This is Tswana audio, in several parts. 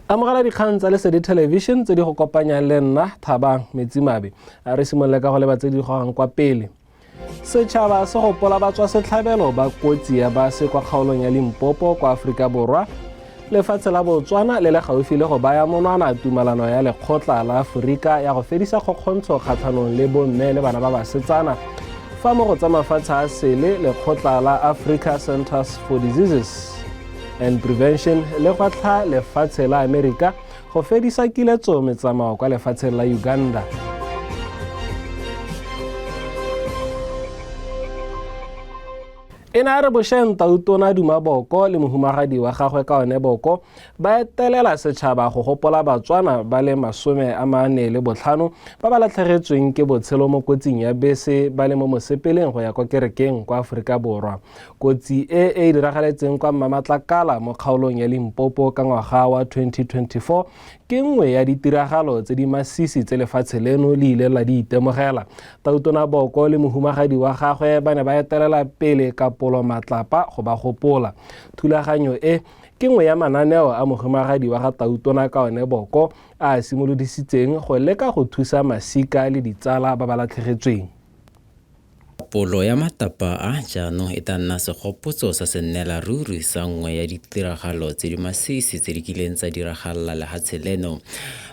Amogela dikgang tsa Lesedi Television tse di go kopanyang le nna Thabang Metsimabe. A re simolole ka go leba tse di gogang kwa pele. Setšhaba se gopola batswa setlhabelo ba kotsi ya base kwa kgaolong ya Limpopo kwa Aforika Borwa. Lefatshe la Botswana le le gaufi le go baya monwana tumalano ya lekgotla la Aforika ya go fedisa kgokgontsho kgatlhanong le bomme le bana ba basetsana. Fa mo go tsa mafatshe a sele, lekgotla la Africa Centers for Diseases and Prevention le gwetlha lefatshe la Amerika go fedisa kiletso metsamao kwa lefatsheng la Uganda. E ne a re bosheng Tautona Duma Boko le mohumagadi wa gagwe ka one Boko ba etelela setšhaba go gopola Batswana ba le 45 ba ba latlhegetsweng ke botshelo mo kotsing ya bese ba le mo mosepeleng go ya kwa kerekeng kwa Aforika Borwa. Kotsi e e diragaletseng kwa Mmamatlakala mo kgaolong ya Limpopo ka ngwaga wa 2024 ke nngwe ya ditiragalo tse di masisi tse lefatshe leno le ileng la di itemogela. Tautona Boko le mohumagadi wa gagwe ba ne ba etelela pele kapolo matlapa go ba gopola. Thulaganyo e ke nngwe ya mananeo a mohumagadi wa ga Tautona ka one Boko a a simolodisitseng go leka go thusa masika le ditsala ba ba latlhegetsweng. Polo ya matlapa a jaanong e tla nna segopotso sa sennela ruri sa nngwe ya ditiragalo tse di masisi tse di kileng tsa diragalela lehatshe leno.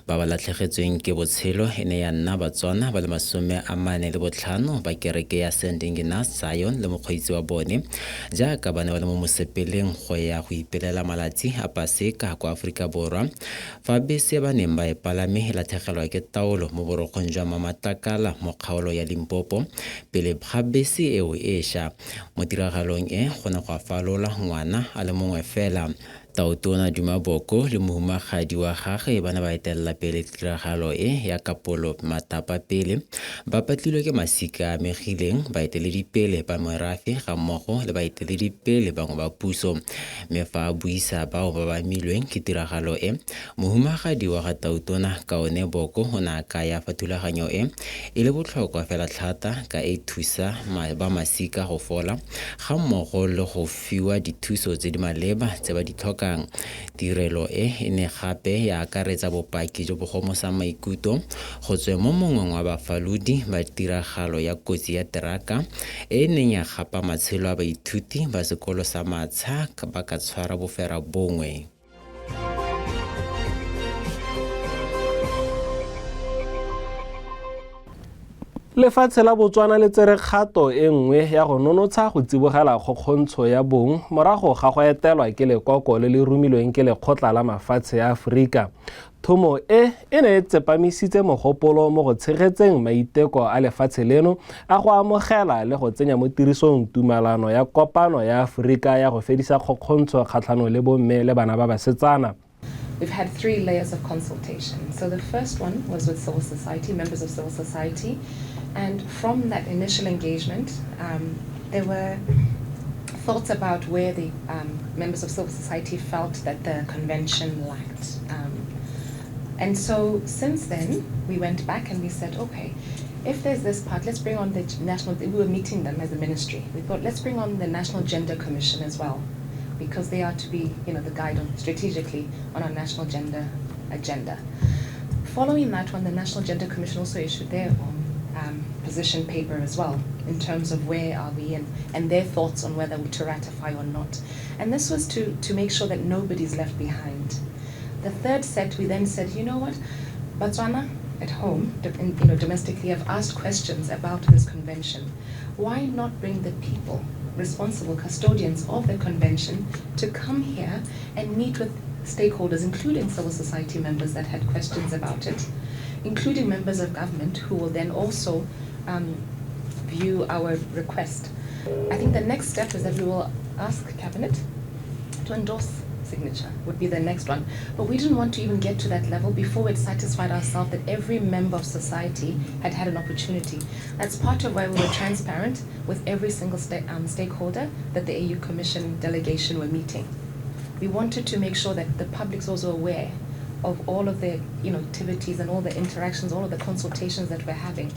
Ba ba latlhegetsweng ke botshelo e ne ya nna Batswana ba le 45 ba kereke ya St. Ignaz Zion le mokgweetsi wa bone jaaka ba ne ba le mo mosepeleng go ya go ipelela malatsi a Paseka kwa Aforika Borwa Fa bese ba neng ba e palame e latlhegelwa ke taolo mo borokgong jwa Mamatlakala mo kgaolo ya Limpopo pele ga bese eo e sha. Mo tiragalong e go ne gwa falola ngwana a le mongwe fela. Tautona Duma Boko le mohumagadi wa gagwe ba ne ba etelela pele tiragalo e ya kapolo matlapa pele ba patlilwe ke masika a amegileng, baeteledipele ba merafe ga mmogo le baeteledipele bangwe ba puso. Mme fa a buisa bao ba ba amilweng ke tiragalo e, mohumagadi wa ga Tautona Kaone Boko o ne a kaya fa thulaganyo e e le botlhokwa fela tlhata ka e thusa ba masika go fola ga mmogo le go fiwa dithuso tse di maleba tse ba di tlhokang. Tirelo e e ne gape ya akaretsa bopaki jo bo gomosang maikuto go tsweng mo mongweng wa bafalodi ba tiragalo ya kotsi ya teraka e e neng ya gapa matshelo a baithuti ba sekolo sa Matsha ba ka tshwara bofera bongwe. Lefatshe la Botswana le tsere kgato e nngwe ya go nonotsha go tsibogela kgokgontsho ya bong morago ga go etelwa ke lekoko le le romilweng ke lekgotla la mafatshe a Aforika. Thomo e e ne e tsepamisitse mogopolo mo go tshegetseng maiteko a lefatshe leno a go amogela le go tsenya mo tirisong tumalano ya kopano ya Aforika ya go fedisa kgokgontsho kgatlhanong le bomme le bana ba basetsana. We've had three layers of consultation. So the first one was with civil society, members of civil society, and from that initial engagement, there were thoughts about where the members of civil society felt that the convention lacked. And so since then, we went back and we said, okay, if there's this part, let's bring on the national, we were meeting them as a ministry. We thought, let's bring on the National Gender Commission as well, because they are to be, the guide on, strategically on our national gender agenda. Following that one, the National Gender Commission also issued their own position paper as well, in terms of where are we and their thoughts on whether to ratify or not. And this was to make sure that nobody's left behind. The third set, we then said, you know what, Botswana at home, domestically, have asked questions about this convention. Why not bring the people, responsible custodians of the convention, to come here and meet with stakeholders, including civil society members that had questions about it, including members of government who will then also view our request. I think the next step is that we will ask Cabinet to endorse signature, would be the next one. But we didn't want to even get to that level before we'd satisfied ourselves that every member of society had had an opportunity. That's part of why we were transparent with every single stakeholder that the AU Commission delegation were meeting. We wanted to make sure that the public's also aware of all of the activities and all the interactions, all of the consultations that we're having,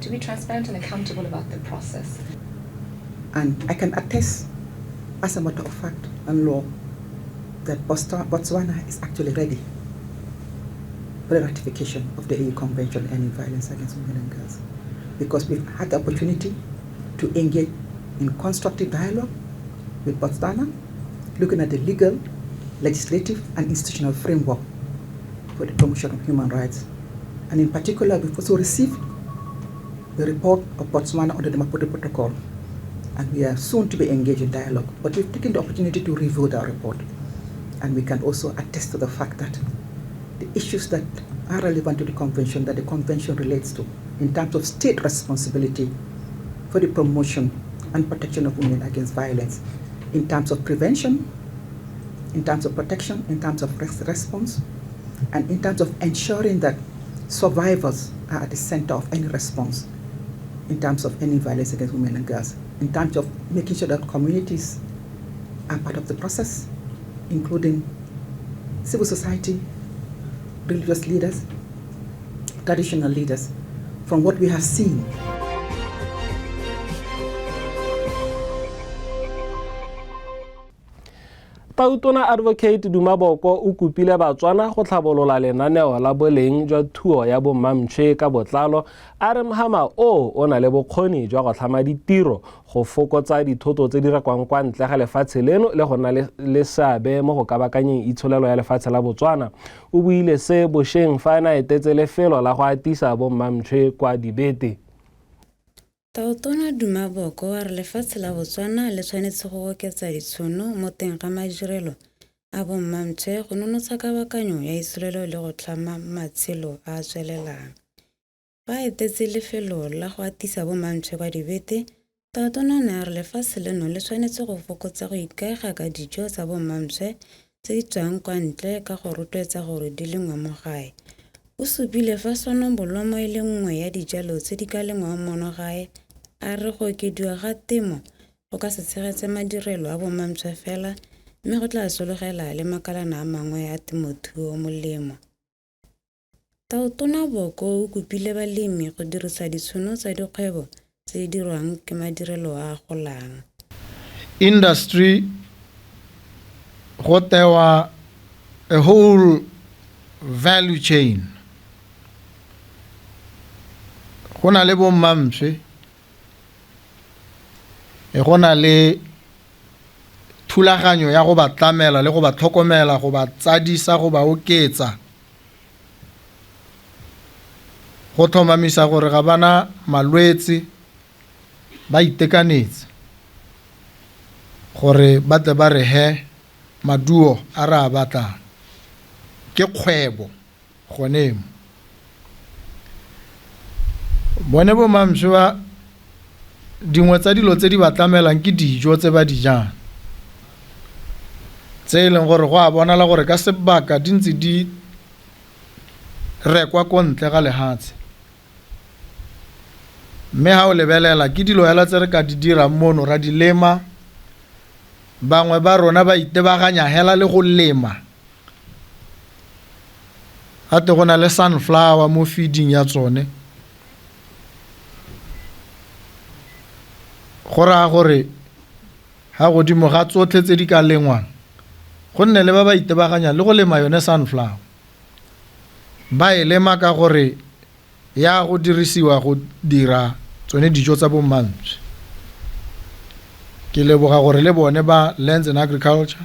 to be transparent and accountable about the process. And I can attest, as a matter of fact and law, that Botswana is actually ready. for the ratification of the AU Convention on Violence Against Women and Girls, because we've had the opportunity to engage in constructive dialogue with Botswana, looking at the legal, legislative, and institutional framework for the promotion of human rights. And in particular, we've also received the report of Botswana on the Maputo Protocol, and we are soon to be engaged in dialogue. But we've taken the opportunity to review that report, and we can also attest to the fact that the issues that are relevant to the convention, that the convention relates to, in terms of state responsibility for the promotion and protection of women against violence, in terms of prevention, in terms of protection, in terms of response, and in terms of ensuring that survivors are at the center of any response in terms of any violence against women and girls, in terms of making sure that communities are part of the process, including civil society, religious leaders, traditional leaders, from what we have seen. Tautona Advocate Duma Boko o kopile Batswana go tlhabolola lenaneo la boleng jwa thuo ya bommamtšhe ka botlalo, a re mhama o o na le bokgoni jwa go tlhama ditiro, go fokotsa dithoto tse di rekwang kwa ntle ga lefatshe leno le go nna le seabe mo go kabakanyeng itsholelo ya lefatshe la Botswana. O buile se bošeng fa a ne a etetse lefelo la go atisa bommamtšhe kwa Dibete. Tautona Duma Boko a re lefatshe la Botswana le tshwanetse go oketsa ditšhono mo teng ga madirelo a bommamtšhe go nonotsha kabakanyo ya itsholelo le go tlhama matshelo a a tswelelang. Fa a etetse lefelo la go atisa bommamtšhe kwa Dibete, Tautona o ne a re lefatshe leno le tshwanetse go fokotsa go ikaega ka dijo tsa bommamtšhe tse di tswang kwa ntle ka go rotloetsa gore di lengwe mo gae. O supile fa sonobolomo e le nngwe ya dijalo tse di ka lengwang mono gae, a re go okediwa ga temo go ka se tshegetse madirelo a bommamtšhe fela, mme go tla sologela le makalana a mangwe a temothuo molemo. Tautona Boko o kopile balemi go dirisa ditšhono tsa dikgwebo tse di dirwang ke madirelo a a golang. Industry go tewa a whole value chain. Go na le bommamtšhe, go na le thulaganyo ya go ba tlamela le go ba tlhokomela, go ba tsadisa, go ba oketsa, go tlhomamisa gore ga bana malwetse, ba itekanetse, gore ba tle ba re he maduo a re a batlang. Ke kgwebo gone mo. Bone bommamtšhe ba dingwe tsa dilo tse di ba tlamelang ke dijo tse ba di jang, tse e leng gore go a bonala gore ka sebaka di ntse di rekwa ko ntle ga lehatshe. Mme ha o lebelela ke dilo hela tse re ka di dirang mono, ra di lema. Bangwe ba rona ba itebaganya hela le go lema. Gape go na le sunflower mo feeding ya tsone. Go raya gore ha godimo ga tsotlhe tse di ka lengwang, go nne le ba ba itebaganyang le go lema yone sunflower. Ba e lema ka gore ya go dirisiwa go dira tsone dijo tsa bommamtšhe. Ke leboga gore le bone ba Lands and Agriculture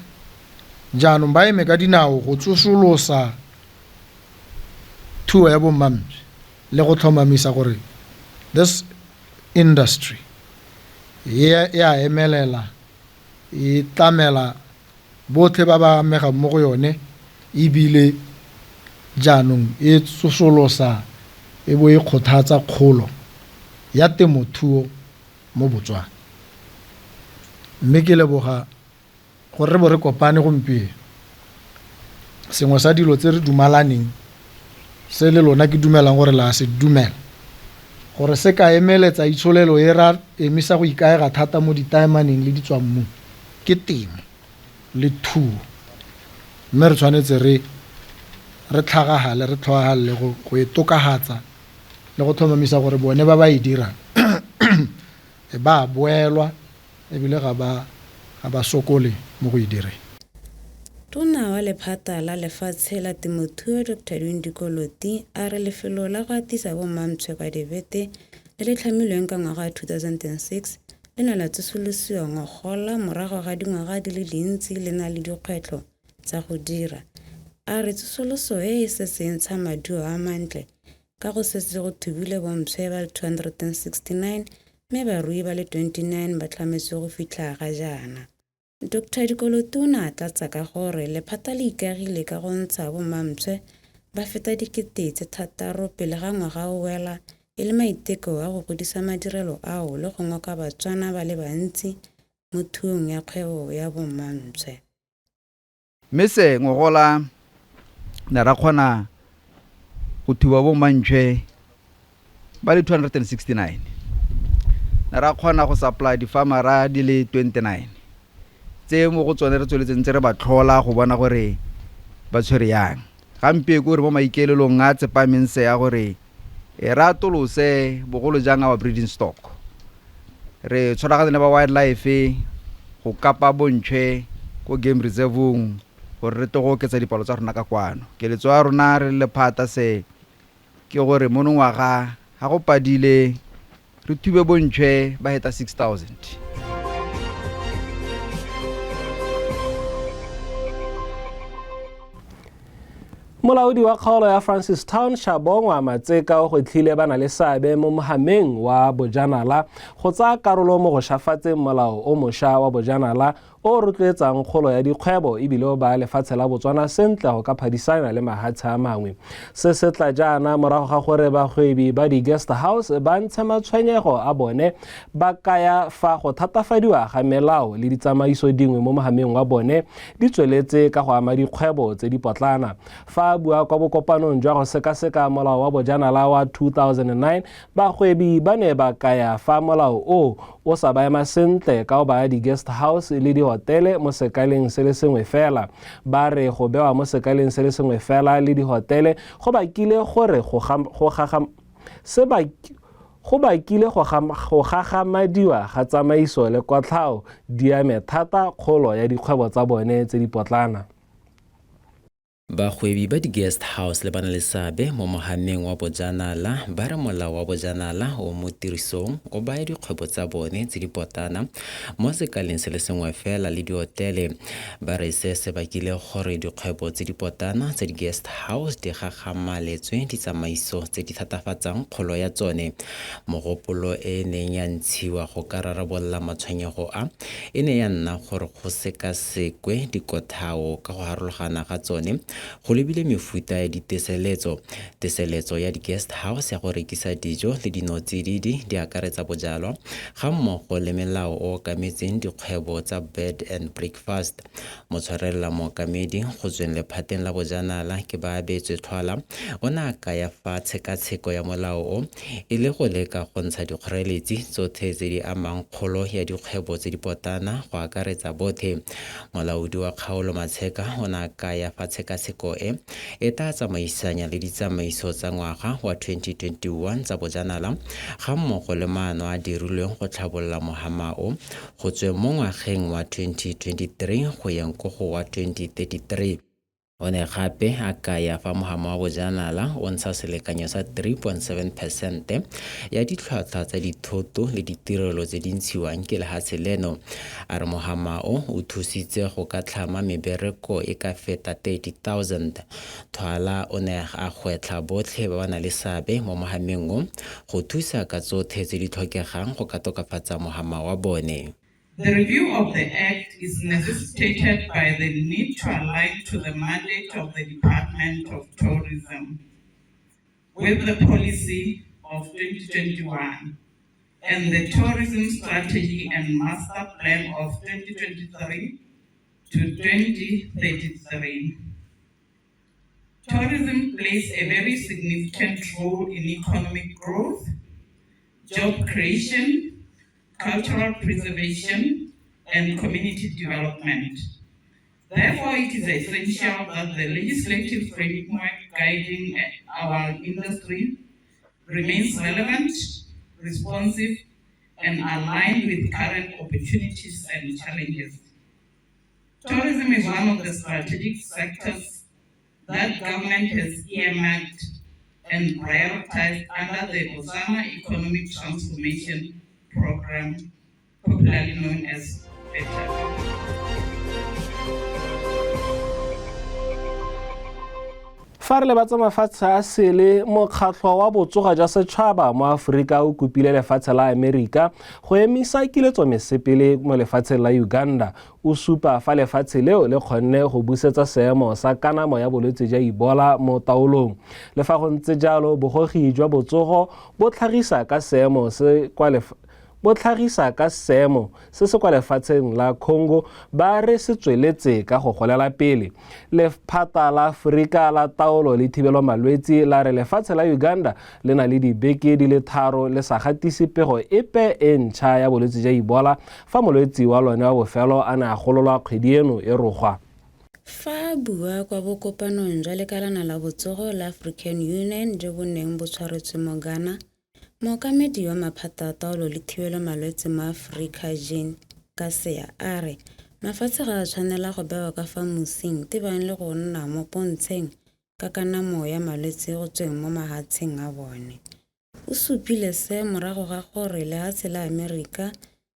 jaanong ba eme ka dinao go tsosolosa thuo ya bommamtšhe le go tlhomamisa gore this industry e a emelela, e tlamela botlhe ba ba amegang mo go yone, ebile jaanong e tsosolosa e bo e kgothatsa kgolo ya temothuo mo Botswana. Mme ke leboga gore re bo re kopane gompieno. Sengwe sa dilo tse re dumalaneng, se le lona ke dumelang gore la se dumela, gore se ka emeletsa itsholelo e ra emisa go ikaega thata mo ditaemaneng le ditswammung, ke temo le thuo. Mme re tshwanetse re re tlhagagale, re tlhoagalele go e tokafatsa le go tlhomamisa gore bone ba ba e dirang ba boelwa ebile ga ba sokole mo go e direng. Tona wa Lephata la Lefatshe la Temothuo Dr Edwin Dikoloti a re lefelo la go atisa bommamtshwe kwa Dibete le le tlhamilweng ka ngwaga wa 2006 le ne la tsosolosiwa ngogola morago ga dingwaga di le dintsi le na le dikgwetlho tsa go dira. A re tsosoloso e e setse e ntsha maduo a mantle ka go setse go thubilwe bompshe ba le 269 mme barui ba le 29 ba tlhametswe go fitlha ga jaana. Dr Dikoloti o ne a tlatsa ka gore lephata le ikaegile ka go ntsha bomampshe ba feta 6,000 pele ga ngwaga o wela e le maiteko a go godisa madirelo ao le go ngoka Batswana ba le bantsi mo thuong ya kgwebo ya bomampshe. Mme se ngogola ne ra kgona go thuba bo mantšhwe ba le 269. Ne ra kgona go supply difamara di le 29 tse mo go tsone re tsweletseng tse re ba tlhola go bona gore ba tshwere yang. Gampieko re mo maikaelelong a tsepameng se ya gore re atolose bogolo jang our breeding stock. Re tshwaragane le ba wildlife go kapa bontšhwe ko game reserve-ong gore re tle go oketsa dipalo tsa rona ka kwano. Keletso ya rona re le lephata se ke gore monongwaga ga go padile re thube bontšhwe ba heta 6000. Molaodi wa kgaolo ya Francistown Shabongwa Matseka o gwetlhile ba na le seabe mo mohameng wa bojanala go tsaya karolo mo go shafatseng molao o mošwa wa bojanala o rotloetsang kgolo ya dikgwebo ebile o baya lefatshe la Botswana sentle go ka phadisana le mahatshe a mangwe. Se se tla jaana morago ga gore bagwebi ba di-guest house ba ntshe matshwenyego a bone ba kaya fa go thatafadiwa ga melao le ditsamaiso dingwe mo mohameng wa bone di tsweletse ka go ama dikgwebo tse di potlana. Fa a bua kwa bokopanong jwa go sekaseka molao wa bojanala wa 2009, bagwebi ba ne ba kaya fa molao o o sa ba ema sentle ka o baya di-guest house le dihotele mo sekaleng se le sengwe fela. Ba re go bewa mo sekaleng se le sengwe fela le dihotele go bakile gore go bakile go gagamadiwa ga tsamaiso le kotlhao di ame thata kgolo ya dikgwebo tsa bone tse di potlana. Bagwebi ba di-guest house le ba na le seabe mo mohameng wa bojanala ba re molao wa bojanala o mo tirisong o baya dikgwebo tsa bone tse di potlana mo sekaleng se le sengwe fela le dihotele. Ba re se se bakile gore dikgwebo tse di potlana tsa di-guest house di gagamaletswe ditsamaiso tse di thatafatsang kgolo ya tsone. Mogopolo e neng ya ntshiwa go ka rarabolola matshwenyego a e ne ya nna gore go sekasekwe dikothao ka go harologana ga tsone go lebile mefuta ya diteseletso. Teseletso ya di-guest house ya go rekisa dijo le dinotsididi di akaretsa bojalwa ga mmogo le melao o okametseng dikgwebo tsa bed and breakfast. Motshwarelela mookamedi go tsweng lephateng la bojanala ke ba abetswe Tlhwala o ne a kaya fa tshekatsheko ya molao o e le go leka go ntsha dikgoreletsi tsotlhe tse di amang kgolo ya dikgwebo tse di potlana go akaretsa botlhe. Molaodi wa kgaolo Matsheka o ne a kaya fa tshekatsheko e e tla tsamaisanya le ditsamaiso tsa ngwaga wa 2021 tsa bojanala ga mmogo le maano a dirilweng go tlhabolola mohama o go tsweng mo ngwageng wa 2023 go yeng ko go wa 2033. O ne gape a kaya fa mohama wa bojanala o ntsha selekanyo sa 3.7% ya ditlhwatlhwa tsa dithoto le ditirelo tse di ntshiwang ke lehatshe leno. A re mohama o o thusitse go ka tlhama mebereko e ka feta 30,000. Thwala o ne a gwetlha botlhe ba ba nang le seabe mo mohameng o go thusa ka tsotlhe tse di tlhokegang go ka tokafatsa mohama wa bone. The review of the Act is necessitated by the need to align to the mandate of the Department of Tourism with the policy of 2021 and the Tourism Strategy and Master Plan of 2023 to 2033. Tourism plays a very significant role in economic growth, job creation, cultural preservation, and community development. Therefore, it is essential that the legislative framework guiding our industry remains relevant, responsive, and aligned with current opportunities and challenges. Tourism is one of the strategic sectors that government has earmarked and prioritized under the Botswana Economic Transformation Program, popularly known as BETAP. Fa re lebatsa mafatshe a sele, mokgatlho wa botsoga jwa setšhaba mo Aforika o kopile lefatshe la Amerika go emisa kiletso mesepele mo lefatsheng la Uganda. O supa fa lefatshe leo le kgonne go busetsa seemo sa kanamo ya bolwetse jwa Ebola mo taolong. Le fa go ntse jalo, bogogi jwa botsogo bo tlhagisa ka seemo se kwa bo tlhagisa ka seemo se se kwa lefatsheng la Congo ba re se tsweletse ka go golela pele. Lephata la Aforika la taolo le thibelo malwetse la re lefatshe la Uganda le na le dibeke di le 3 le sa gatise pego epe e ntšha ya bolwetse jwa Ebola fa molwetse wa lone wa bofelo a ne a gololwa kgwedi eno e rogwa. Fa a bua kwa bokopanong jwa lekalana la botsogo la African Union jo bo neng bo tshwaretswe mo Ghana, mookamedi wa maphata a taolo le thibelo malwetse mo Aforika Jean Kaseya a re mafatshe ga a tshwanela go bewa ka fa mosing tebang le go nna mo pontsheng ka kanamo ya malwetse go tsweng mo mahatsheng a bone. O supile se morago ga gore lehatshe la Amerika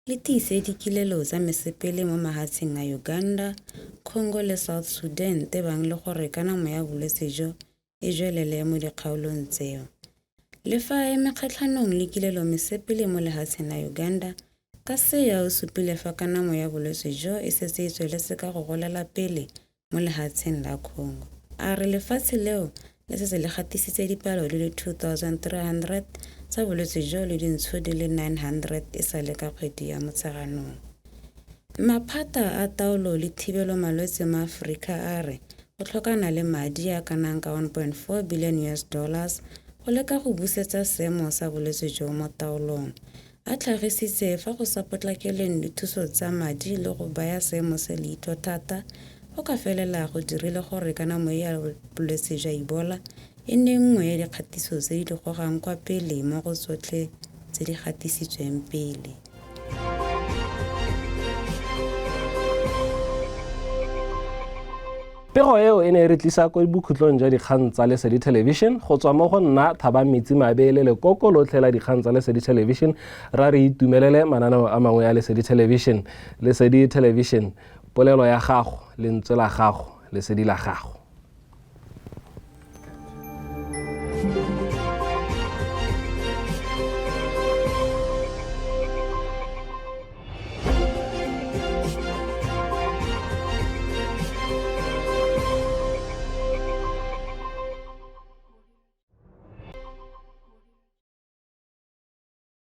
le tiise dikilelo tsa mesepele mo mahatsheng a Uganda, Congo le South Sudan tebang le gore kanamo ya bolwetse jo e jwelele mo dikgaolong tseo. Le fa a eme kgatlhanong le kilelo mesepele mo lehatsheng la Uganda, Kaseya o supile fa kanamo ya bolwetse jo e setse e tsweletse ka go golela pele mo lehatsheng la Congo. A re lefatshe leo le setse le gatisitse dipalo di le 2300 tsa bolwetse jo le dintsho di le 900 e sale ka kgwedi ya Motsheganong. Maphata a taolo le thibelo malwetse mo Aforika a re go tlhokana le madi a kanang ka 1.4 billion US dollars go leka go busetsa seemo sa bolwetse jo mo taolong. A tlhagisitse fa go sa potlakeleng dithuso tsa madi le go baya seemo se leitho thata go ka felela go dirile gore kanamo ya bolwetse jwa Ebola e nne nngwe ya dikgatiso tse di gogang kwa pele mo go tsotlhe tse di gatisitsweng pele. Pego eo e ne e re tlisa ko bokhutlong jwa dikgang tsa Lesedi Television. Go tswa mo go nna Thabang Metsi Mabe le lekoko lotlhe la dikgang tsa Lesedi Television, ra re itumelele mananeo a mangwe a Lesedi Television. Lesedi Television, polelo ya gago, lentswe la gago, lesedi la gago.